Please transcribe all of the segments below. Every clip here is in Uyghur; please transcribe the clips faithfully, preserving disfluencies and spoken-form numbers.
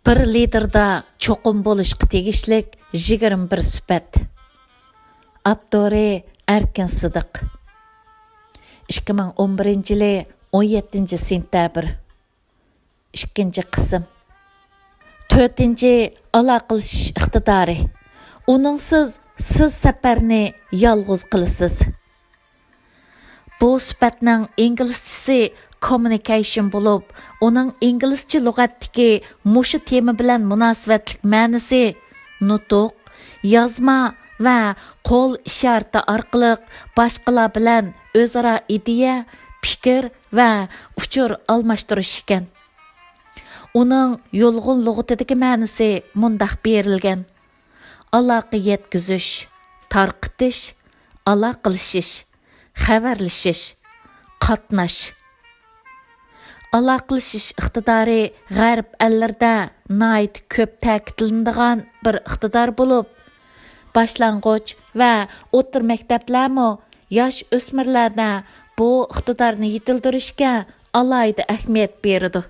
بىر لىدېردا چوقۇم بولۇشقا تېگىشلىك يىگىرمە بىر سۈپەت. ئاپتورى: ئەركىن سىدىق. ئىككى مىڭ ئون بىرىنچى يىلى ئون يەتتىنچى سېنتەبىر. ئىككىنچى قىسىم. تۆتىنچى، ئالاقىلىشىش ئىقتىدارى. ئۇنىڭسىز سىز سەپەرنى يالغۇز قىلىسىز. بۇ سۈپەتنىڭ ئىنگلىزچىسى كوممۇنىكېيشن بولۇپ، ئۇنىڭ ئىنگلىزچە لۇغەتتىكى مۇشۇ تېما بىلەن مۇناسىۋەتلىك مەنىسى نۇتۇق، يازما ۋە قول ئىشارىتى ئارقىلىق باشقىلار بىلەن ئۆزئارا ئىدىيە، پىكىر ۋە ئۇچۇر ئالماشتۇرۇش ئىكەن. ئۇنىڭ يۇلغۇن لۇغىتىدىكى مەنىسى مۇنداق بېرىلگەن: ئالاقە يەتكۈزۈش، تارقىتىش، ئالاقىلىشىش، خەۋەرلىشىش، قاتناش. ئالاقىلىشىش ئىقتىدارى غەرب ئەللىرىدە ناھايىتى كۆپ تەكىتلىنىدىغان بىر ئىقتىدار بولۇپ، باشلانغۇچ ۋە ئوتتۇرا مەكتەپلەرمۇ ياش ئۆسمۈرلەردە بۇ ئىقتىدارنى يېتىلدۈرۈشكە ئالاھىدە ئەھمىيەت بېرىدۇ.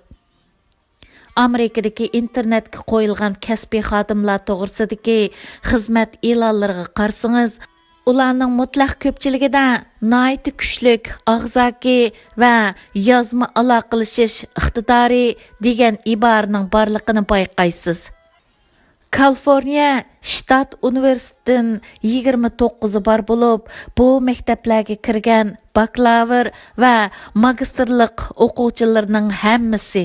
ئامېرىكىدىكى ئىنتېرنېتكە قويۇلغان كەسپىي خادىملار توغرىسىدىكى خىزمەت ئېلانلىرىغا قارىسىڭىز، ئۇلارنىڭ مۇتلەق كۆپچىلىكىدە ناھايىتى كۈچلۈك ئاغزاكى ۋە يازما ئالاقىلىشىش ئىقتىدارى دېگەن ئىبارىنىڭ بارلىقىنى بايقايسىز. كالىفورنىيە شتات ئۇنىۋېرسىتېتىدىن يىگىرمە توققۇزى بار بولۇپ، بۇ مەكتەپلەرگە كىرگەن باكلاۋر ۋە ماگىستىرلىق ئوقۇغۇچىلىرىنىڭ ھەممىسى،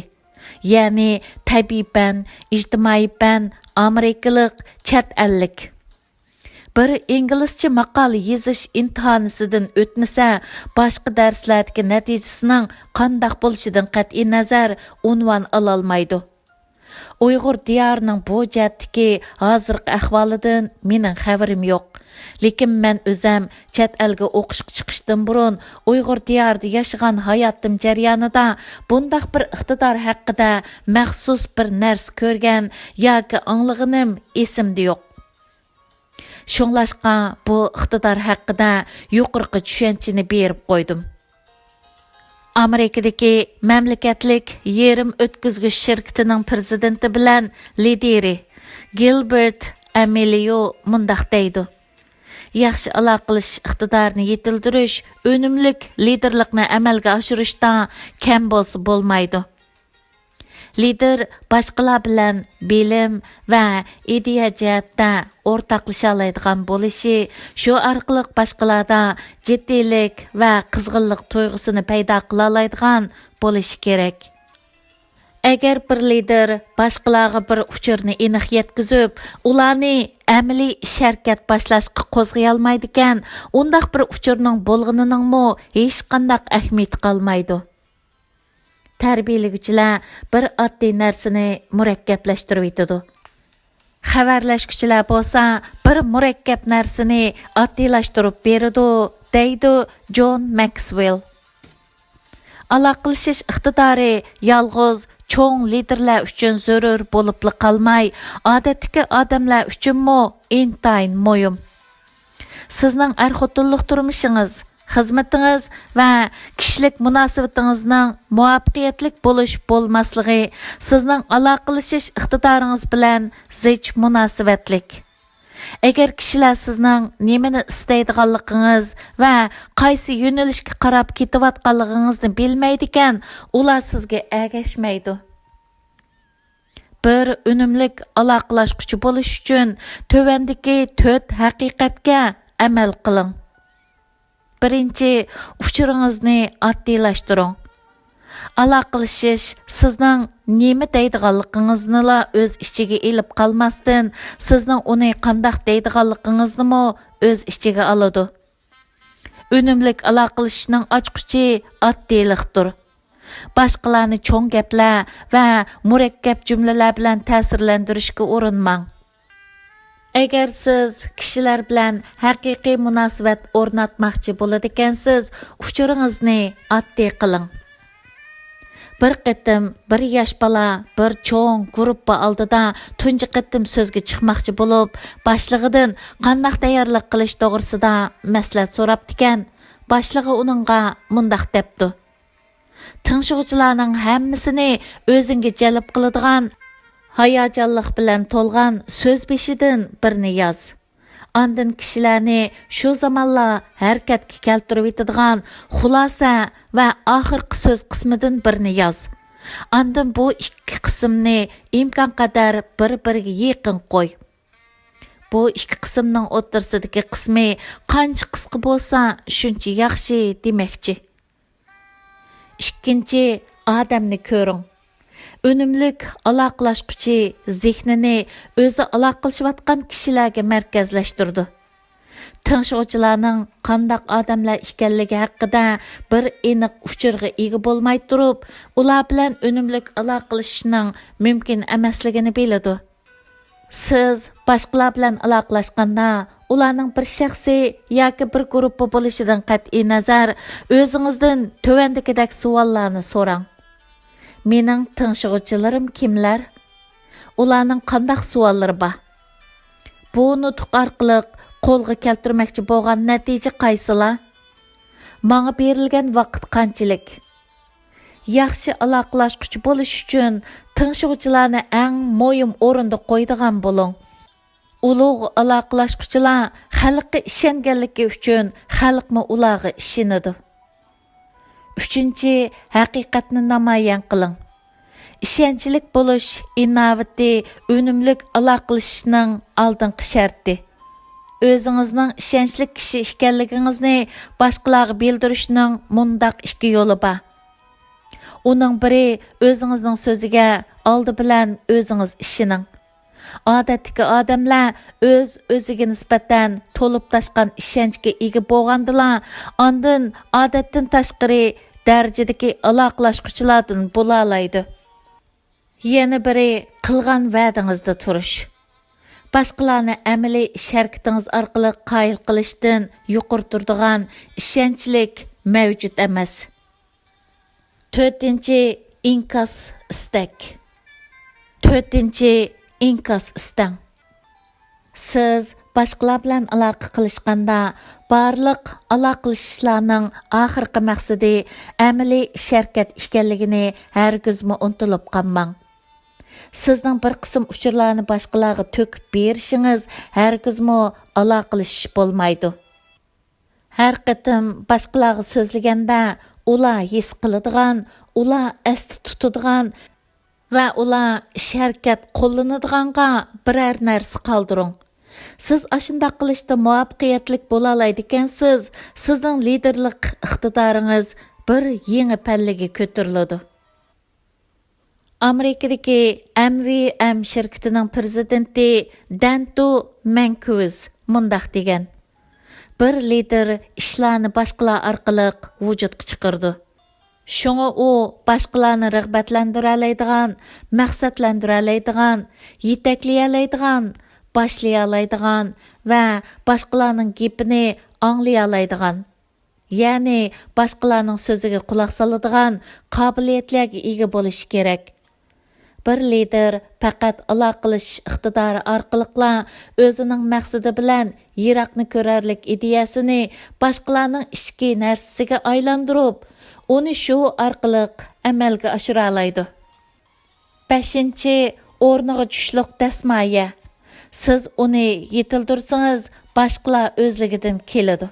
يەنى تەبىئىي پەن، ئىجتىمائىي پەن، ئامېرىكىلىق، چەت ئەللىك. بىر ئىنگلىزچە ماقالە يېزىش ئىمتىھانىسىدىن ئۆتمىسە، باشقا دەرسلەردىكى نەتىجىسىنىڭ قانداق بولۇشىدىن قەتئىينەزەر، ئۇنۋان ئالالمايدۇ. ئۇيغۇر دىيارىنىڭ بۇ جەھەتتىكى ھازىرقى ئەھۋالىدىن مېنىڭ خەۋىرىم يوق. لېكىن مەن ئۆزەم چەت ئەلگە ئوقۇشقا چىقىشتىن بۇرۇن ئۇيغۇر دىيارىدا ياشىغان ھاياتىم جەريانىدا بۇنداق بىر ئىقتىدار ھەققىدە مەخسۇس بىر نەرسە كۆرگەن ياكى ئاڭلىغىنىم ئېسىمدە يوق. شۇڭلاشقا بۇ ئىقتىدار ھەققىدە يۇقىرىقى چۈشەنچىنى بېرىپ قويدۇم. ئامېرىكىدىكى مەملىكەتلىك يېرىم ئۆتكۈزگۈچ شىركىتىنىڭ پىرېزىدېنتى بىلەن لىدىرى گىلبېرت ئەمېلىيو مۇنداق دەيدۇ: ياخشى ئالاقىلىشىش ئىقتىدارىنى يېتىلدۈرۈش ئۈنۈملۈك لىدىرلىقنى ئەمەلگە ئاشۇرۇشتا كەم بولسا بولمايدۇ. لىدىر باشقىلار بىلەن بىلىم ۋە ئىدىيە جەھەتتە ئورتاقلىشالايدىغان بولۇشى، شۇ ئارقىلىق باشقىلاردا جىددىيلىك ۋە قىزغىنلىق تۇيغۇسىنى پەيدا قىلالايدىغان بولۇشى كېرەك. ئەگەر بىر لىدىر باشقىلارغا بىر ئۇچۇرنى ئېنىق يەتكۈزۈپ، ئۇلارنى ئەمەلىي ئىش-ھەرىكەت باشلاشقا قوزغىيالمايدىكەن، ئۇنداق بىر ئۇچۇرنىڭ بولغىنىنىڭمۇ ھېچقانداق ئەھمىيىتى قالمايدۇ. تەربىيەلىگۈچىلەر بىر ئاددىي نەرسىنى مۇرەككەپلەشتۈرۈۋېتىدۇ. خەۋەرلەشكۈچىلەر بولسا بىر مۇرەككەپ نەرسىنى ئاددىيلاشتۇرۇپ بېرىدۇ، دەيدۇ جون ماكسۋېل. ئالاقىلىشىش ئىقتىدارى يالغۇز چوڭ لىدىرلار ئۈچۈن زۆرۈر بولۇپلا قالماي، ئادەتتىكى ئادەملەر ئۈچۈنمۇ ئىنتايىن مۇھىم. سىزنىڭ ئەر-خوتۇنلۇق تۇرمۇشىڭىز، خىزمىتىڭىز ۋە كىشىلىك مۇناسىۋىتىڭىزنىڭ مۇۋەپپەقىيەتلىك بولۇش-بولماسلىقى سىزنىڭ ئالاقىلىشىش ئىقتىدارىڭىز بىلەن زىچ مۇناسىۋەتلىك. ئەگەر كىشىلەر سىزنىڭ نېمىنى ئىستەيدىغانلىقىڭىز ۋە قايسى يۆنىلىشكە قاراپ كېتىۋاتقانلىقىڭىزنى بىلمەيدىكەن، ئۇلار سىزگە ئەگەشمەيدۇ. بىر ئۈنۈملۈك ئالاقىلاشقۇچى بولۇش ئۈچۈن تۆۋەندىكى تۆت ھەقىقەتكە ئەمەل قىلىڭ. بىرىنچى، ئۇچۇرىڭىزنى ئاددىيلاشتۇرۇڭ. ئالاقىلىشىش سىزنىڭ نېمە دەيدىغانلىقىڭىزنىلا ئۆز ئىچىگە ئېلىپ قالماستىن، سىزنىڭ ئۇنى قانداق دەيدىغانلىقىڭىزنىمۇ ئۆز ئىچىگە ئالىدۇ. ئۈنۈملۈك ئالاقىلىشىشنىڭ ئاچقۇچى ئاددىيلىقتۇر. باشقىلارنى چوڭ گەپلەر ۋە مۇرەككەپ جۈملىلەر بىلەن تەسىرلەندۈرۈشكە ئۇرۇنماڭ. ئەگەر سىز كىشىلەر بىلەن ھەقىقىي مۇناسىۋەت ئورناتماقچى بولىدىكەنسىز، ئۇچۇرىڭىزنى ئاددىي قىلىڭ. بىر قېتىم بىر ياش بالا بىر چوڭ گۇرۇپپا ئالدىدا تۇنجى قېتىم سۆزگە چىقماقچى بولۇپ، باشلىقىدىن قانداق تەييارلىق قىلىش توغرىسىدا مەسلىھەت سوراپتىكەن. باشلىقى ئۇنىڭغا مۇنداق دەپتۇ: تىڭشىغۇچىلارنىڭ ھەممىسىنى ئۆزۈڭگە جەلپ قىلىدىغان ھاياجانلىق بىلەن تولغان سۆز بېشىدىن بىرنى ياز. ئاندىن كىشىلەرنى شۇ زامانلا ھەرىكەتكە كەلتۈرۈۋېتىدىغان خۇلاسە ۋە ئاخىرقى سۆز قىسمىدىن بىرنى ياز. ئاندىن بۇ ئىككى قىسىمنى ئىمكانقەدەر بىر-بىرىگە يېقىن قوي. بۇ ئىككى قىسىمنىڭ ئوتتۇرىسىدىكى قىسمى قانچە قىسقا بولسا، شۇنچە ياخشى دېمەكچى. ئىككىنچى، ئادەمنى كۆرۈڭ. ئۈنۈملۈك ئالاقىلاشقۇچى زېھنىنى ئۆزى ئالاقىلىشىۋاتقان كىشىلەرگە مەركەزلەشتۈرىدۇ. تىڭشىغۇچىلارنىڭ قانداق ئادەملەر ئىكەنلىكى ھەققىدە بىر ئېنىق ئۇچۇرغا ئىگە بولماي تۇرۇپ، ئۇلار بىلەن ئۈنۈملۈك ئالاقىلىشىشنىڭ مۇمكىن ئەمەسلىكىنى بىلىدۇ. سىز باشقىلار بىلەن ئالاقىلاشقاندا، ئۇلارنىڭ بىر شەخسىي ياكى بىر گۇرۇپپا بولۇشىدىن قەتئىينەزەر، ئۆزىڭىزدىن تۆۋەندىكىدەك سوئاللارنى سوراڭ. مېنىڭ تىڭشىغۇچىلىرىم كىملەر؟ ئۇلارنىڭ قانداق سوئاللىرى بار؟ بۇ نۇتۇق ئارقىلىق قولغا كەلتۈرمەكچى بولغان نەتىجە قايسىلار؟ ماڭا بېرىلگەن ۋاقىت قانچىلىك؟ ياخشى ئالاقىلاشقۇچى بولۇش ئۈچۈن تىڭشىغۇچىلارنى ئەڭ مۇھىم ئورۇندا قويىدىغان بولۇڭ. ئۇلۇغ ئالاقىلاشقۇچىلار خەلققە ئىشەنگەنلىكى ئۈچۈن خەلقمۇ ئۇلارغا ئىشىنىدۇ. ئۈچىنچى، ھەقىقەتنى نامايان قىلىڭ. ئىشەنچلىك بولۇش ئىناۋىتى ئۈنۈملۈك ئالاقىلىشىشنىڭ ئالدىنقى شەرتى. ئۆزىڭىزنىڭ ئىشەنچلىك كىشى ئىكەنلىكىڭىزنى باشقىلارغا بىلدۈرۈشنىڭ مۇنداق ئىككى يولى بار. ئۇنىڭ بىرى، ئۆزىڭىزنىڭ سۆزىگە ئالدى بىلەن ئۆزىڭىز ئىشىنىڭ. ئادەتتىكى ئادەملەر ئۆز-ئۆزىگە نىسبەتەن تولۇپ تاشقان ئىشەنچكە ئىگە بولغاندىلا، ئاندىن ئادەتتىن تاشقىرى دەرىجىدىكى ئالاقىلاشقۇچىلاردىن بولالايدۇ. يەنە بىرى، قىلغان ۋەدىڭىزدە تۇرۇش. باشقىلارنى ئەمەلىي ئىش ھەرىكىتىڭىز ئارقىلىق قايىل قىلىشتىن يۇقىرى تۇرىدىغان ئىشەنچلىك مەۋجۇت ئەمەس. تۆتىنچى، ئىنكاس ئىستەك. تۆتىنچى، ئىنكاس ئىستەڭ. سىز باشقىلار بىلەن ئالاقە قىلىشقاندا، بارلىق ئالاقىلىشىشلارنىڭ ئاخىرقى مەقسىتى ئەمەلىي ئىش ھەرىكەت ئىكەنلىكىنى ھەرگىزمۇ ئۇنتۇلۇپ قالماڭ. سىزنىڭ بىر قىسىم ئۇچۇرلارنى باشقىلارغا تۆكۈپ بېرىشىڭىز ھەرگىزمۇ ئالاقىلىشىش بولمايدۇ. ھەر قېتىم باشقىلارغا سۆزلىگەندە، ئۇلار ھېس قىلىدىغان، ئۇلار ئەستە تۇتىدىغان ۋە ئۇلار ئىش ھەرىكەت قوللىنىدىغانغا بىرەر نەرسە قالدۇرۇڭ. سىز ئاشۇنداق قىلىشتا مۇۋەپپەقىيەتلىك بولالايدىكەنسىز، سىزنىڭ لىدېرلىق ئىقتىدارىڭىز بىر يېڭى پەللىگە كۆتۈرۈلىدۇ. ئامېرىكىدىكى ئەم ۋى ئەم شىركىتىنىڭ پىرېزىدېنتى دەنتو مەنكۈز مۇنداق دېگەن: «بىر لىدېر ئىشلارنى باشقىلار ئارقىلىق ۋۇجۇدقا چىقىرىدۇ. شۇڭا ئۇ باشقىلارنى رىغبەتلەندۈرەلەيدىغان، مەقسەتلەندۈرەلەيدىغان، يېتەكلىيەلەيدىغان، باشلىيالايدىغان ۋە باشقىلارنىڭ گېپىنى ئاڭلىيالايدىغان، يەنى باشقىلارنىڭ سۆزىگە قۇلاق سالىدىغان قابىلىيەتلەرگە ئىگە بولۇشى كېرەك. بىر لىدېر پەقەت ئالاقىلىشىش ئىقتىدارى ئارقىلىقلا ئۆزىنىڭ مەقسىتى بىلەن يىراقنى كۆرەرلىك ئىدىيەسىنى باشقىلارنىڭ ئىچكى نەرسىسىگە ئايلاندۇرۇپ، ئۇنى شۇ ئارقىلىق ئەمەلگە ئاشۇرالايدۇ.» بەشىنچى، ئورنىغا چۈشلۈق دەسمايە. سىز ئۇنى يېتىلدۈرسىڭىز، باشقىلار ئۆزلۈكىدىن كېلىدۇ.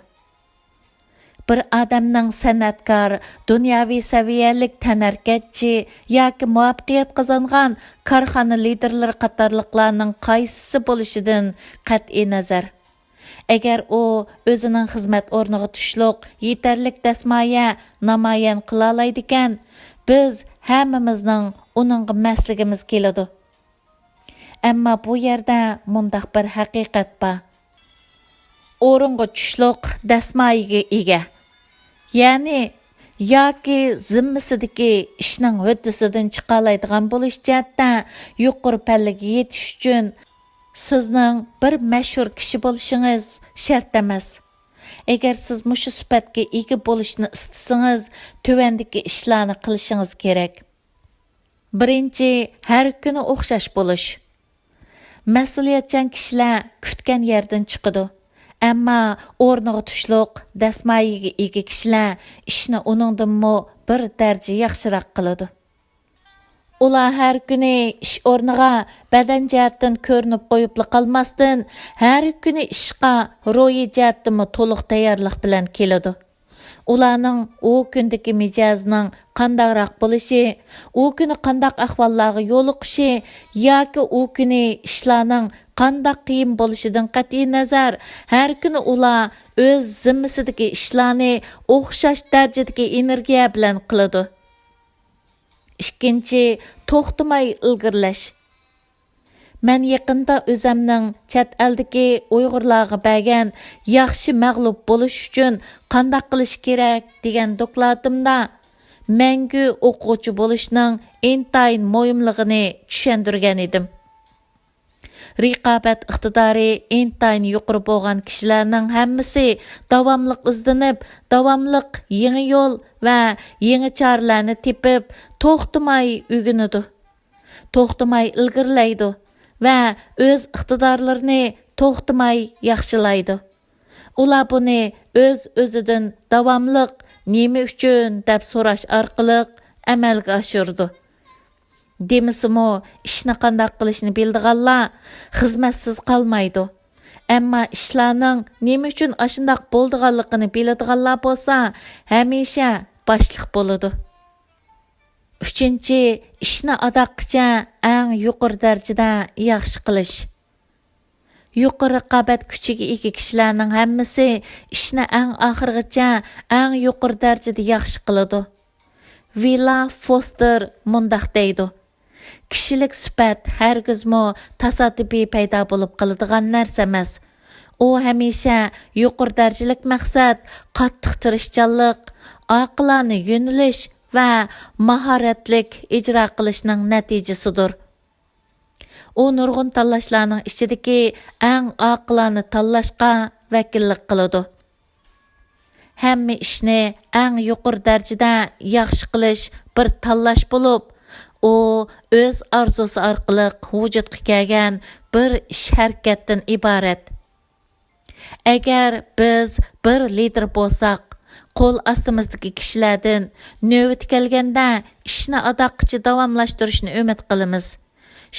بىر ئادەمنىڭ سەنئەتكار، دۇنياۋى سەۋىيەلىك تەنھەرىكەتچى ياكى مۇۋەپپەقىيەت قازانغان كارخانا لىدېرلىرى قاتارلىقلارنىڭ قايسىسى بولۇشىدىن قەتئىينەزەر، ئەگەر ئۇ ئۆزىنىڭ خىزمەت ئورنىغا تۇشلۇق يېتەرلىك دەسمايە نامايان قىلالايدىكەن، بىز ھەممىمىزنىڭ ئۇنىڭغا مەسلىگىمىز كېلىدۇ. ئەمما بۇ يەردە مۇنداق بىر ھەقىقەت بار. ئورۇنغا چۈشلۈق دەسمايىگە ئىگە، يەنى ياكى زىممىسىدىكى ئىشنىڭ ھۆددىسىدىن چىقالايدىغان بولۇش جەھەتتە يۇقىرى پەللىگە يېتىش ئۈچۈن سىزنىڭ بىر مەشھۇر كىشى بولۇشىڭىز شەرت ئەمەس. ئەگەر سىز مۇشۇ سۈپەتكە ئىگە بولۇشنى ئىستىسىڭىز، تۆۋەندىكى ئىشلارنى قىلىشىڭىز كېرەك. بىرىنچى، ھەر كۈنى ئوخشاش بولۇش. مەسئۇلىيەتچان كىشىلەر كۈتكەن يەردىن چىقىدۇ. ئەمما ئورنىغا تۇشلۇق دەسمايىگە ئىگە كىشىلەر ئىشنى ئۇنىڭدىنمۇ بىر دەرىجە ياخشىراق قىلىدۇ. ئۇلار ھەر كۈنى ئىش ئورنىغا بەدەن جەھەتتىن كۆرۈنۈپ قويۇپلا قالماستىن، ھەر كۈنى ئىشقا روھىي جەھەتتىنمۇ تولۇق تەييارلىق بىلەن كېلىدۇ. ئۇلارنىڭ ئۇ كۈندىكى مىجەزىنىڭ قانداقراق بولۇشى، ئۇ كۈنى قانداق ئەھۋاللارغا يولۇقۇشى ياكى ئۇ كۈنى ئىشلارنىڭ قانداق قىيىن بولۇشىدىن قەتئىينەزەر، ھەر كۈنى ئۇلار ئۆز زىممىسىدىكى ئىشلارنى ئوخشاش دەرىجىدىكى ئېنېرگىيە بىلەن قىلىدۇ. ئىككىنچى، توختىماي ئىلگىرىلەش. مەن يېقىندا ئۆزەمنىڭ چەت ئەلدىكى ئۇيغۇرلارغا بەرگەن ياخشى مەغلۇپ بولۇش ئۈچۈن قانداق قىلىش كېرەك دېگەن دوكلاتىمدا مەڭگۈ ئوقۇغۇچى بولۇشنىڭ ئىنتايىن مۇھىملىقىنى چۈشەندۈرگەن ئىدىم. رىقابەت ئىقتىدارى ئىنتايىن يۇقىرى بولغان كىشىلەرنىڭ ھەممىسى داۋاملىق ئىزدىنىپ، داۋاملىق يېڭى يول ۋە يېڭى چارىلەرنى تېپىپ، توختىماي ئۆگىنىدۇ. توختىماي ئىلگىرىلەيدۇ ۋە ئۆز ئىقتىدارلىرىنى توختىماي ياخشىلايدۇ. ئۇلار بۇنى ئۆز-ئۆزىدىن داۋاملىق «نېمە ئۈچۈن؟» دەپ سوراش ئارقىلىق ئەمەلگە ئاشۇرىدۇ. دېمىسىمۇ، ئىشنى قانداق قىلىشنى بىلىدىغانلار خىزمەتسىز قالمايدۇ. ئەمما ئىشلارنىڭ نېمە ئۈچۈن ئاشۇنداق بولىدىغانلىقىنى بىلىدىغانلار بولسا، ھەمىشە باشلىق بولىدۇ. ئۈچىنچى، ئىشنى ئاداققىچە ئەڭ يۇقىرى دەرىجىدە ياخشى قىلىش. يۇقىرى رىقابەت كۈچىگە ئىگە كىشىلەرنىڭ ھەممىسى ئىشنى ئەڭ ئاخىرغىچە ئەڭ يۇقىرى دەرىجىدە ياخشى قىلىدۇ. ۋىلا فوستېر مۇنداق دەيدۇ: «كىشىلىك سۈپەت ھەرگىزمۇ تاسادىپىي پەيدا بولۇپ قالىدىغان نەرسە ئەمەس. ئۇ ھەمىشە يۇقىرى دەرىجىلىك مەقسەت، قاتتىق تىرىشچانلىق، ئاقىلانە يۆنىلىش ۋە ماھارەتلىك ئىجرا قىلىشنىڭ نەتىجىسىدۇر.» ئۇ نۇرغۇن تاللاشلارنىڭ ئىچىدىكى ئەڭ ئاقىلانە تاللاشقا ۋەكىللىك قىلىدۇ. ھەممە ئىشنى ئەڭ يۇقىرى دەرىجىدە ياخشى قىلىش بىر تاللاش بولۇپ، ئۇ ئۆز ئارزۇسى ئارقىلىق ۋۇجۇدقا كەلگەن بىر ئىش-ھەرىكەتتىن ئىبارەت. ئەگەر بىز بىر لىدېر بولساق، قول ئاستىمىزدىكى كىشىلەردىن نۆۋىتى كەلگەندە ئىشنى ئاداققىچە داۋاملاشتۇرۇشنى ئۈمىد قىلىمىز.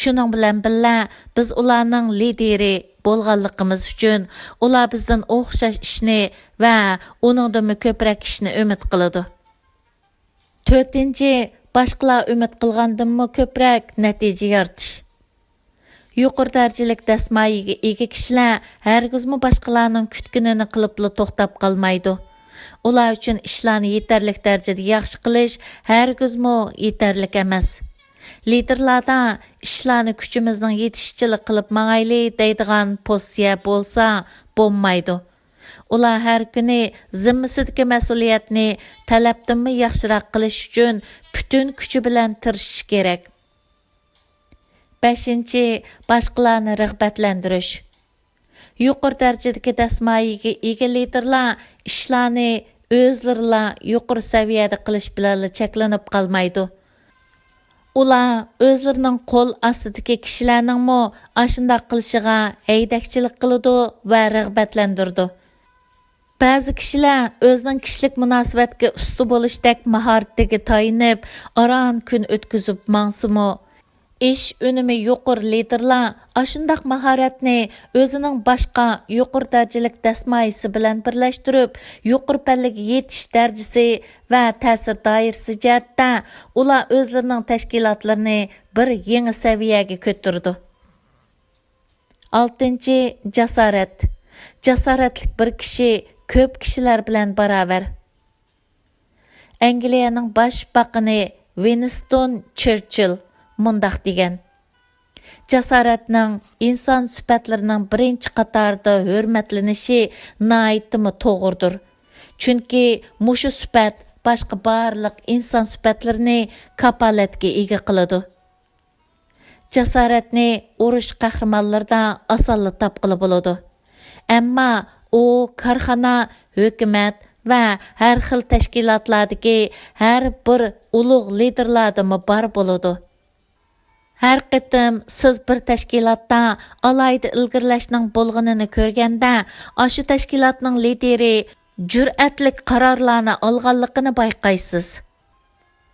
شۇنىڭ بىلەن بىللە، بىز ئۇلارنىڭ لىدېرى بولغانلىقىمىز ئۈچۈن، ئۇلار بىزدىن ئوخشاش ئىشنى ۋە ئۇنىڭدىنمۇ كۆپرەك ئىشنى ئۈمىد قىلىدۇ. تۆتىنچى، باشقىلار ئۈمىد قىلغاندىنمۇ كۆپرەك نەتىجە يارىتىش. يۇقىرى دەرىجىلىك دەسمايىگە ئىگە كىشىلەر ھەرگىزمۇ باشقىلارنىڭ كۈتكىنىنى قىلىپلا توختاپ قالمايدۇ. ئۇلار ئۈچۈن ئىشلارنى يېتەرلىك دەرىجىدە ياخشى قىلىش ھەرگىزمۇ يېتەرلىك ئەمەس. لىدېرلاردا «ئىشلارنى كۈچىمىزنىڭ يېتىشىچىلا قىلىپ ماڭايلى» دەيدىغان پوزىتسىيە بولسا بولمايدۇ. ئۇلار ھەر كۈنى زىممىسىدىكى مەسئۇلىيەتنى تەلەپتىنمۇ ياخشىراق قىلىش ئۈچۈن پۈتۈن كۈچى بىلەن تىرىشىشى كېرەك. بەشىنچى، باشقىلارنى رىغبەتلەندۈرۈش. يۇقىرى دەرىجىدىكى دەسمايىگە ئىگە لىدېرلار ئىشلارنى ئۆزلىرىلا يۇقىرى سەۋىيەدە قىلىش بىلەنلا چەكلىنىپ قالمايدۇ. ئۇلار ئۆزلىرىنىڭ قول ئاستىدىكى كىشىلەرنىڭمۇ ئاشۇنداق قىلىشىغا ھەيدەكچىلىك قىلىدۇ ۋە رىغبەتلەندۈرىدۇ. بەزى كىشىلەر ئۆزىنىڭ كىشىلىك مۇناسىۋەتكە ئۇستا بولۇشتەك ماھارىتىگە تايىنىپ، ئاران كۈن ئۆتكۈزۈپ ماڭسىمۇ، ئىش ئۈنۈمى يۇقىرى لىدېرلار ئاشۇنداق ماھارەتنى ئۆزىنىڭ باشقا يۇقىرى دەرىجىلىك دەسمايىسى بىلەن بىرلەشتۈرۈپ، يۇقىرى پەللىگە يېتىش دەرىجىسى ۋە تەسىر دائىرىسى جەھەتتە ئۇلار ئۆزلىرىنىڭ تەشكىلاتلىرىنى بىر يېڭى سەۋىيەگە كۆتۈرىدۇ. ئالتىنچى، جاسارەت. جاسارەتلىك بىر كىشى كۆپ كىشىلەر بىلەن باراۋەر. ئەنگلىيەنىڭ باش باقىنى ۋىنستون چېرچىل مۇنداق دېگەن: «جاسارەتنىڭ ئىنسان سۈپەتلىرىنىڭ بىرىنچى قاتاردا ھۆرمەتلىنىشى ناھايىتىمۇ توغرىدۇر. چۈنكى مۇشۇ سۈپەت باشقا بارلىق ئىنسان سۈپەتلىرىنى كاپالەتكە ئىگە قىلىدۇ.» جاسارەتنى ئۇرۇش قەھرىمانلىرىدا ئاسانلا تاپقىلى بولىدۇ. ئەمما ئۇ كارخانا، ھۆكۈمەت ۋە ھەر خىل تەشكىلاتلاردىكى ھەر بىر ئۇلۇغ لىدېرلاردىمۇ بار بولىدۇ. ھەر قېتىم سىز بىر تەشكىلاتتا ئالاھىدە ئىلگىرىلەشنىڭ بولغىنىنى كۆرگەندە، ئاشۇ تەشكىلاتنىڭ لىدېرى جۈرئەتلىك قارارلارنى ئالغانلىقىنى بايقايسىز.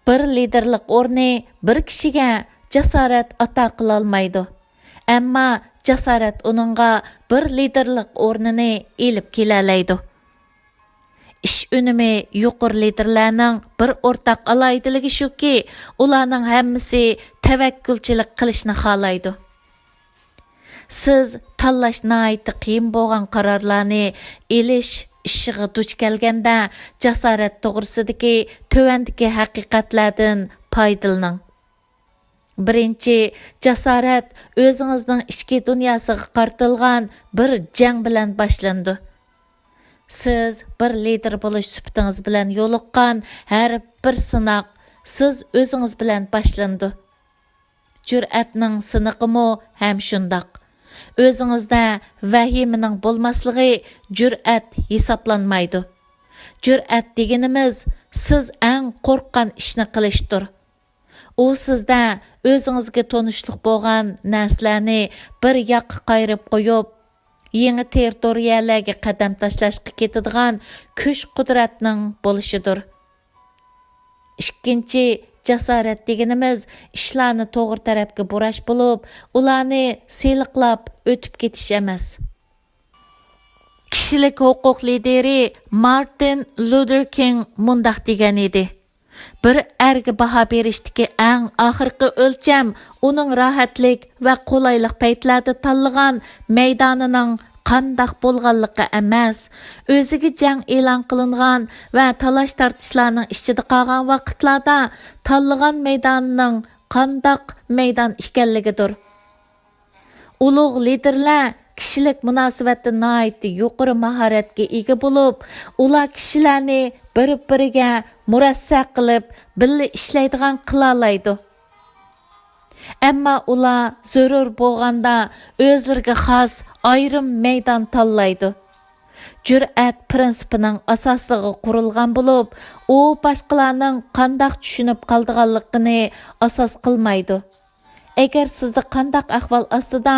بىر لىدىرلىق ئورنى بىر كىشىگە جاسارەت ئاتا قىلالمايدۇ. ئەمما جاسارەت ئۇنىڭغا بىر لىدىرلىق ئورنىنى ئېلىپ كېلەلەيدۇ. ئىش ئۈنۈمى يۇقىرى لىدىرلەرنىڭ بىر ئورتاق ئالاھىدىلىكى شۇكى، ئۇلارنىڭ ھەممىسى تەۋەككۈلچىلىك قىلىشنى خالايدۇ. سىز تاللاش ناھايىتى قىيىن بولغان قارارلارنى ئېلىش ئىشىغا دۇچ كەلگەندە، جاسارەت توغرىسىدىكى تۆۋەندىكى ھەقىقەتلەردىن پايدىلىنىڭ. بىرىنچى، جاسارەت ئۆزىڭىزنىڭ ئىچكى دۇنياسىغا قارىتىلغان بىر جەڭ بىلەن باشلىنىدۇ. سىز بىر لىدىر بولۇش سۈپىتىڭىز بىلەن يولۇققان ھەر بىر سىناق سىز ئۆزىڭىز بىلەن باشلىنىدۇ. جۈرئەتنىڭ سىنىقىمۇ ھەم شۇنداق. ئۆزىڭىزدە ۋەھىمىنىڭ بولماسلىقى جۈرئەت ھېسابلانمايدۇ. جۈرئەت دېگىنىمىز سىز ئەڭ قورققان ئىشنى قىلىشتۇر. ئۇ سىزدە ئۆزىڭىزگە تونۇشلۇق بولغان نەرسىلەرنى بىر ياققا قايرىپ قويۇپ، يېڭى تېررىتورىيەلەرگە قەدەم تاشلاشقا كېتىدىغان كۈچ-قۇدرەتنىڭ بولۇشىدۇر. ئىككىنچى، جاسارەت دېگىنىمىز ئىشلارنى توغرا تەرەپكە بۇراش بولۇپ، ئۇلارنى سىلىقلاپ ئۆتۈپ كېتىش ئەمەس. كىشىلىك ھوقۇق لىدىرى مارتىن لۇتېر كىڭ مۇنداق دېگەن ئىدى: «بىر ئەرگە باھا بېرىشتىكى ئەڭ ئاخىرقى ئۆلچەم ئۇنىڭ راھەتلىك ۋە قولايلىق پەيتلەردە تاللىغان مەيدانىنىڭ قانداق بولغانلىقى ئەمەس، ئۆزىگە جەڭ ئېلان قىلىنغان ۋە تالاش-تارتىشلارنىڭ ئىچىدە قالغان ۋاقىتلاردا تاللىغان مەيدانىنىڭ قانداق مەيدان ئىكەنلىكىدۇر.» ئۇلۇغ لىدىرلار كىشىلىك مۇناسىۋەتتە ناھايىتى يۇقىرى ماھارەتكە ئىگە بولۇپ، ئۇلار كىشىلەرنى بىر-بىرىگە مۇرەسسە قىلىپ، بىللە ئىشلەيدىغان قىلالايدۇ. ئەمما ئۇلار زۆرۈر بولغاندا ئۆزلىرىگە خاس ئايرىم مەيدان تاللايدۇ. جۈرئەت پىرىنسىپىنىڭ ئاساسىغا قۇرۇلغان بولۇپ، ئۇ باشقىلارنىڭ قانداق چۈشىنىپ قالىدىغانلىقىنى ئاساس قىلمايدۇ. ئەگەر سىزدە قانداق ئەھۋال ئاستىدا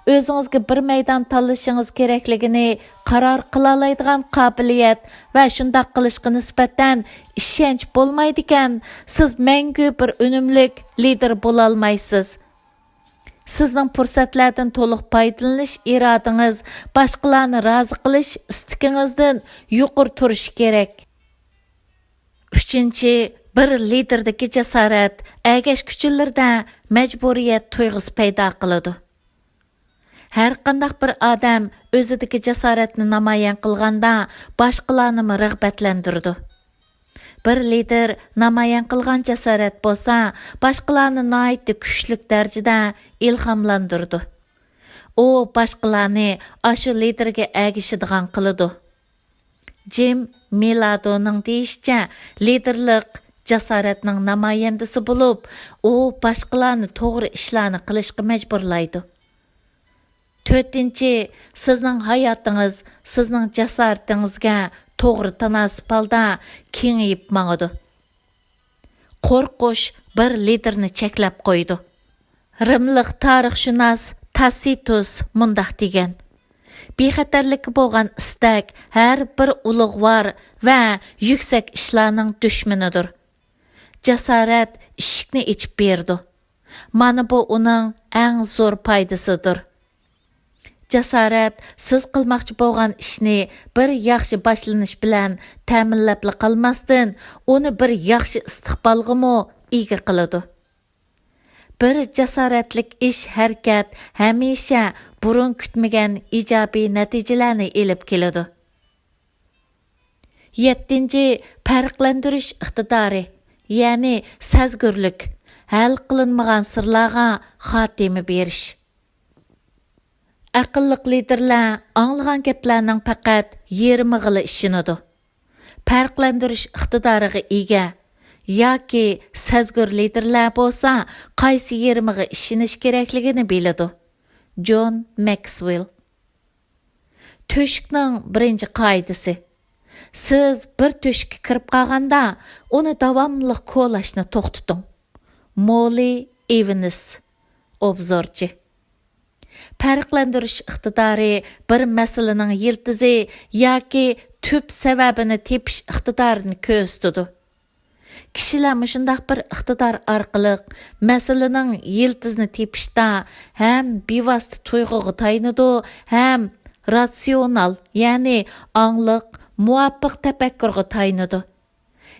ئۆزىڭىزگە بىر مەيدان تاللىشىڭىز كېرەكلىكىنى قارار قىلالايدىغان قابىلىيەت ۋە شۇنداق قىلىشقا نىسبەتەن ئىشەنچ بولمايدىكەن، سىز مەڭگۈ بىر ئۈنۈملۈك لىدىر بولالمايسىز. سىزنىڭ پۇرسەتلەردىن تولۇق پايدىلىنىش ئىرادىڭىز باشقىلارنى رازى قىلىش ئىستىكىڭىزدىن يۇقىرى تۇرۇشى كېرەك. ئۈچىنچى، بىر لىدىردىكى جاسارەت ئەگەشكۈچىلىرىدە مەجبۇرىيەت تۇيغۇسى پەيدا قىلىدۇ. ھەرقانداق بىر ئادەم ئۆزىدىكى جاسارەتنى نامايان قىلغاندا، باشقىلارنىمۇ رىغبەتلەندۈرىدۇ. بىر لىدىر نامايان قىلغان جاسارەت بولسا، باشقىلارنى ناھايىتى كۈچلۈك دەرىجىدە ئىلھاملاندۇرىدۇ. ئۇ باشقىلارنى ئاشۇ لىدىرگە ئەگىشىدىغان قىلىدۇ. جىم مىلادونىڭ دېيىشىچە، لىدىرلىق جاسارەتنىڭ نامايەندىسى بولۇپ، ئۇ باشقىلارنى توغرا ئىشلارنى قىلىشقا مەجبۇرلايدۇ. تۆتىنچى، سىزنىڭ ھاياتىڭىز سىزنىڭ جاسارىتىڭىزگە توغرا تاناسىپ ھالدا كېڭىيىپ ماڭىدۇ. قورقۇش بىر لىدىرنى چەكلەپ قويىدۇ. رىملىق تارىخشۇناس تاسىتۇس مۇنداق دېگەن: «بىخەتەرلىككە بولغان ئىستەك ھەر بىر ئۇلۇغۋار ۋە يۈكسەك ئىشلارنىڭ دۈشمىنىدۇر. جاسارەت ئىشىكنى ئېچىپ بېرىدۇ. مانا بۇ ئۇنىڭ ئەڭ زور پايدىسىدۇر.» جاسارەت سىز قىلماقچى بولغان ئىشنى بىر ياخشى باشلىنىش بىلەن تەمىنلەپلا قالماستىن، ئۇنى بىر ياخشى ئىستىقبالغىمۇ ئىگە قىلىدۇ. بىر جاسارەتلىك ئىش-ھەرىكەت ھەمىشە بۇرۇن كۈتمىگەن ئىجابىي نەتىجىلەرنى ئېلىپ كېلىدۇ. يەتتىنچى، پەرقلەندۈرۈش ئىقتىدارى، يەنى سەزگۈرلۈك، ھەل قىلىنمىغان سىرلارغا خاتىمە بېرىش. ئەقىللىق لىدىرلەر ئاڭلىغان گەپلەرنىڭ پەقەت يېرىمىغىلا ئىشىنىدۇ. پەرقلەندۈرۈش ئىقتىدارىغا ئىگە ياكى سەزگۈر لىدىرلەر بولسا قايسى يېرىمىغا ئىشىنىش كېرەكلىكىنى بىلىدۇ. جون ماكسۋېل. تۆشۈكنىڭ بىرىنچى قائىدىسى. سىز بىر تۆشۈككە كىرىپ قالغاندا، ئۇنى داۋاملىق كولاشنى توختىتىڭ. موللى ئېۋنس، ئوبزورچى. پەرقلەندۈرۈش ئىقتىدارى بىر مەسىلىنىڭ يىلتىزى ياكى تۈپ سەۋەبىنى تېپىش ئىقتىدارىنى كۆرسىتىدۇ. كىشىلەر مۇشۇنداق بىر ئىقتىدار ئارقىلىق مەسىلىنىڭ يىلتىزىنى تېپىشتا ھەم بىۋاسىتە تۇيغۇغا تايىنىدۇ، ھەم راتسىيونال، يەنى ئاڭلىق، مۇۋاپىق تەپەككۇرغا تايىنىدۇ.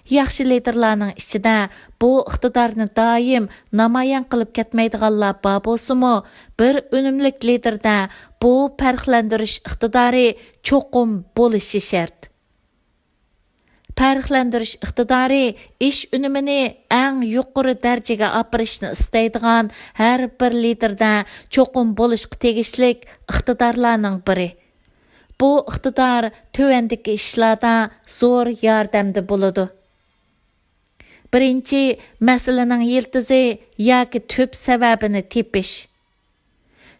ياخشى لىدېرلارنىڭ ئىچىدە بۇ ئىقتىدارنى دائىم نامايان قىلىپ كەتمەيدىغانلار بار بولسىمۇ، بىر ئۈنۈملۈك لىدېردە بۇ پەرقلەندۈرۈش ئىقتىدارى چوقۇم بولۇشى شەرت. پەرقلەندۈرۈش ئىقتىدارى ئىش ئۈنۈمىنى ئەڭ يۇقىرى دەرىجىگە ئاپىرىشنى ئىستەيدىغان ھەر بىر لىدېردە چوقۇم بولۇشقا تېگىشلىك ئىقتىدارلارنىڭ بىرى. بۇ ئىقتىدار تۆۋەندىكى ئىشلاردا زور ياردەمدە بولىدۇ. بىرىنچى، مەسىلىنىڭ يىلتىزى ياكى تۈپ سەۋەبىنى تېپىش.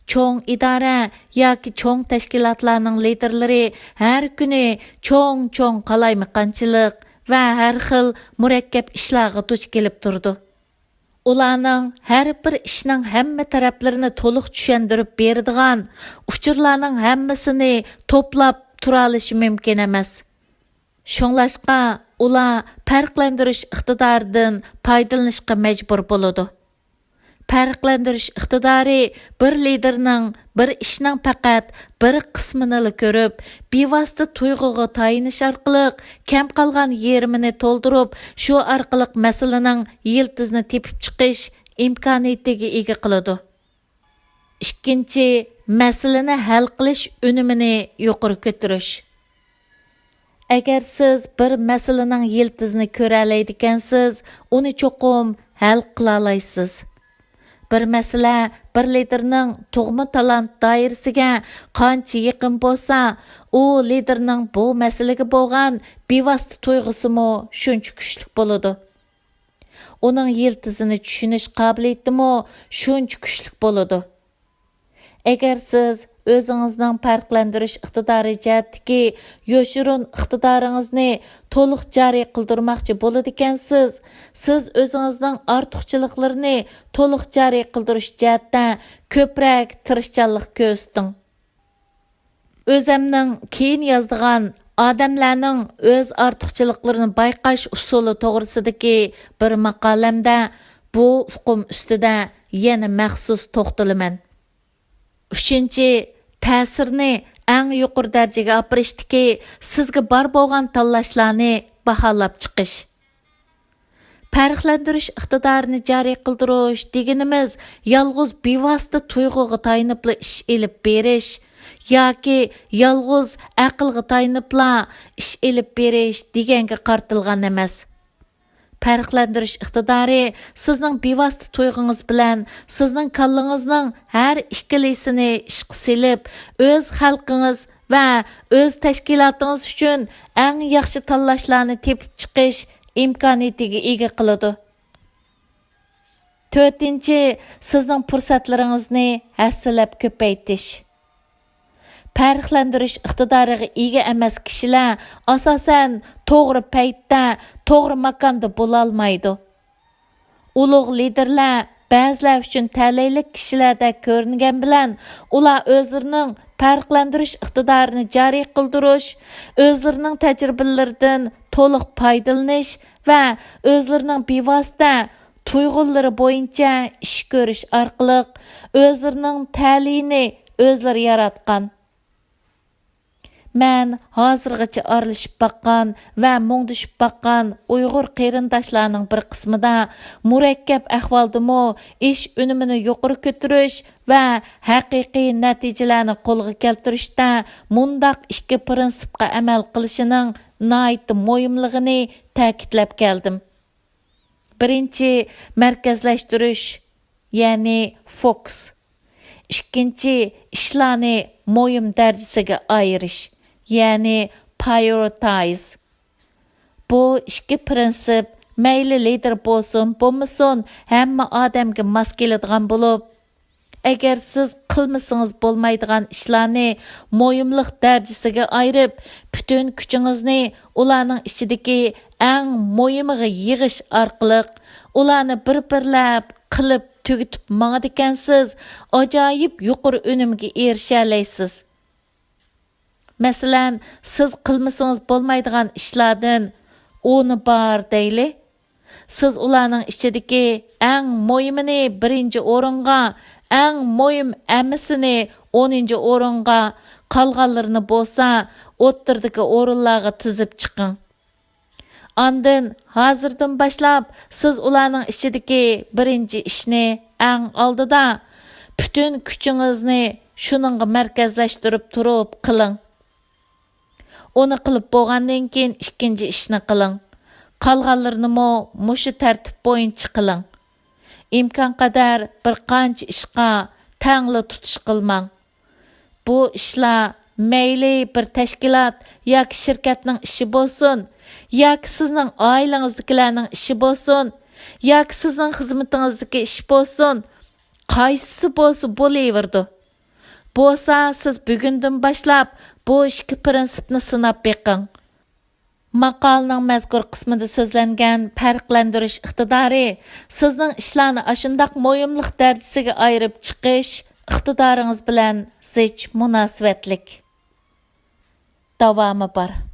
چوڭ ئىدارە ياكى چوڭ تەشكىلاتلارنىڭ لىدېرلىرى ھەر كۈنى چوڭ-چوڭ قالايمىقانچىلىق ۋە ھەر خىل مۇرەككەپ ئىشلارغا دۇچ كېلىپ تۇرىدۇ. ئۇلارنىڭ ھەر بىر ئىشنىڭ ھەممە تەرەپلىرىنى تولۇق چۈشەندۈرۈپ بېرىدىغان، ئۇچۇرلارنىڭ ھەممىسىنى توپلاپ تۇرالىشى مۇمكىن ئەمەس. شۇڭلاشقا ئۇلار پەرقلەندۈرۈش ئىقتىدارىدىن پايدىلىنىشقا مەجبۇر بولىدۇ. پەرقلەندۈرۈش ئىقتىدارى بىر لىدېرنىڭ بىر ئىشنىڭ پەقەت بىر قىسمىنىلا كۆرۈپ، بىۋاسىتە تۇيغۇغا تايىنىش ئارقىلىق كەم قالغان يېرىمىنى تولدۇرۇپ، شۇ ئارقىلىق مەسىلىنىڭ يىلتىزىنى تېپىپ چىقىش ئىمكانىيىتىگە ئىگە قىلىدۇ. ئىككىنچى، مەسىلىنى ھەل قىلىش ئۈنۈمىنى يۇقىرى كۆتۈرۈش. ئەگەر سىز بىر مەسىلىنىڭ يىلتىزىنى كۆرەلەيدىكەنسىز، ئۇنى چوقۇم ھەل قىلالايسىز. بىر مەسىلە بىر لىدېرنىڭ تۇغما تالانت دائىرىسىگە قانچە يېقىن بولسا، ئۇ لىدېرنىڭ بۇ مەسىلىگە بولغان بىۋاسىتە تۇيغۇسىمۇ شۇنچە كۈچلۈك بولىدۇ. ئۇنىڭ يىلتىزىنى چۈشىنىش قابىلىيىتىمۇ شۇنچە كۈچلۈك بولىدۇ. ئەگەر سىز ئۆزىڭىزنىڭ پەرقلەندۈرۈش ئىقتىدارى جەھەتتىكى يوشۇرۇن ئىقتىدارىڭىزنى تولۇق جارى قىلدۇرماقچى بولىدىكەنسىز، سىز ئۆزىڭىزنىڭ ئارتۇقچىلىقلىرىنى تولۇق جارى قىلدۇرۇش جەھەتتە كۆپرەك تىرىشچانلىق كۆرسىتىڭ. ئۆزەمنىڭ كېيىن يازىدىغان ئادەملەرنىڭ ئۆز ئارتۇقچىلىقلىرىنى بايقاش ئۇسۇلى توغرىسىدىكى بىر ماقالەمدە بۇ ئۇقۇم ئۈستىدە يەنە مەخسۇس توختىلىمەن. ئۈچىنچى، تەسىرنى ئەڭ يۇقىرى دەرىجىگە ئاپىرىشتىكى سىزگە بار بولغان تاللاشلارنى باھالاپ چىقىش. پەرقلەندۈرۈش ئىقتىدارىنى جارى قىلدۇرۇش دېگىنىمىز يالغۇز بىۋاسىتە تۇيغۇغا تايىنىپلا ئىش ئېلىپ بېرىش ياكى يالغۇز ئەقىلگە تايىنىپلا ئىش ئېلىپ بېرىش دېگەنگە قارىتىلغان ئەمەس. پەرقلەندۈرۈش ئىقتىدارى سىزنىڭ بىۋاسىتە تۇيغۇڭىز بىلەن سىزنىڭ كاللىڭىزنىڭ ھەر ئىككىلىسىنى ئىشقا سېلىپ، ئۆز خەلقىڭىز ۋە ئۆز تەشكىلاتىڭىز ئۈچۈن ئەڭ ياخشى تاللاشلارنى تېپىپ چىقىش ئىمكانىيىتىگە ئىگە قىلىدۇ. تۆتىنچى، سىزنىڭ پۇرسەتلىرىڭىزنى ھەسسىلەپ كۆپەيتىش. پەرقلەندۈرۈش ئىقتىدارىغا ئىگە ئەمەس كىشىلەر، ئاساسەن، توغرا پەيتتە، توغرا ماكاندا بولالمايدۇ. ئۇلۇغ لىدېرلەر بەزىلەر ئۈچۈن تەلەيلىك كىشىلەردەك كۆرۈنگەن بىلەن، ئۇلار ئۆزلىرىنىڭ پەرقلەندۈرۈش ئىقتىدارىنى جارى قىلدۇرۇش، ئۆزلىرىنىڭ تەجرىبىلىرىدىن تولۇق پايدىلىنىش ۋە ئۆزلىرىنىڭ بىۋاسىتە تۇيغۇلىرى بويىچە ئىش كۆرۈش ئارقىلىق ئۆزلىرىنىڭ تەلىيىنى ئۆزلىرى ياراتقان. مەن ھازىرغىچە ئارىلىشىپ باققان ۋە مۇڭدىشىپ باققان ئۇيغۇر قېرىنداشلارنىڭ بىر قىسمىدا مۇرەككەپ ئەھۋالدىمۇ ئىش ئۈنۈمىنى يۇقىرى كۆتۈرۈش ۋە ھەقىقىي نەتىجىلەرنى قولغا كەلتۈرۈشتە مۇنداق ئىككى پىرىنسىپقا ئەمەل قىلىشىنىڭ ناھايىتى مۇھىملىقىنى تەكىتلەپ كەلدىم. بىرىنچى، مەركەزلەشتۈرۈش، يەنى فوكۇس. ئىككىنچى، ئىشلارنى مۇھىم دەرىجىسىگە ئايرىش، يەنى پايورىتايز. بۇ ئىككى پىرىنسىپ مەيلى لىدېر بولسۇن، بولمىسۇن، ھەممە ئادەمگە ماس كېلىدىغان بولۇپ، ئەگەر سىز قىلمىسىڭىز بولمايدىغان ئىشلارنى مۇھىملىق دەرىجىسىگە ئايرىپ، پۈتۈن كۈچىڭىزنى ئۇلارنىڭ ئىچىدىكى ئەڭ مۇھىمىغا يىغىش ئارقىلىق، ئۇلارنى بىر-بىرلەپ قىلىپ تۈگىتىپ ماڭىدىكەنسىز، ئاجايىپ يۇقىرى ئۈنۈمگە ئېرىشەلەيسىز. مەسىلەن، سىز قىلمىسىڭىز بولمايدىغان ئىشلاردىن ئونى بار دەيلى. سىز ئۇلارنىڭ ئىچىدىكى ئەڭ مۇھىمىنى بىرىنچى ئورۇنغا، ئەڭ مۇھىم ئەمەسىنى ئونىنچى ئورۇنغا، قالغانلىرىنى بولسا ئوتتۇرىدىكى ئورۇنلارغا تىزىپ چىقىڭ. ئاندىن ھازىردىن باشلاپ سىز ئۇلارنىڭ ئىچىدىكى بىرىنچى ئىشنى ئەڭ ئالدىدا، پۈتۈن كۈچىڭىزنى شۇنىڭغا مەركەزلەشتۈرۈپ تۇرۇپ قىلىڭ. ئۇنى قىلىپ بولغاندىن كېيىن ئىككىنچى ئىشنى قىلىڭ. قالغانلىرىنىمۇ مۇشۇ تەرتىپ بويىچە قىلىڭ. ئىمكانقەدەر بىر قانچە ئىشقا تەڭلا تۇتۇش قىلماڭ. بۇ ئىشلار مەيلى بىر تەشكىلات ياكى شىركەتنىڭ ئىشى بولسۇن، ياكى سىزنىڭ ئائىلىڭىزدىكىلەرنىڭ ئىشى بولسۇن، ياكى سىزنىڭ خىزمىتىڭىزدىكى ئىش بولسۇن، قايسىسى بولسا بولۇۋېرىدۇ. بولسا سىز بۈگۈندىن باشلاپ بۇ ئىككى پىرىنسىپنى سىناپ بېقىڭ. ماقالىنىڭ مەزكۇر قىسمىدا سۆزلەنگەن پەرقلەندۈرۈش ئىقتىدارى سىزنىڭ ئىشلارنى ئاشۇنداق مۇھىملىق دەرىجىسىگە ئايرىپ چىقىش ئىقتىدارىڭىز بىلەن زىچ مۇناسىۋەتلىك. داۋامى بار.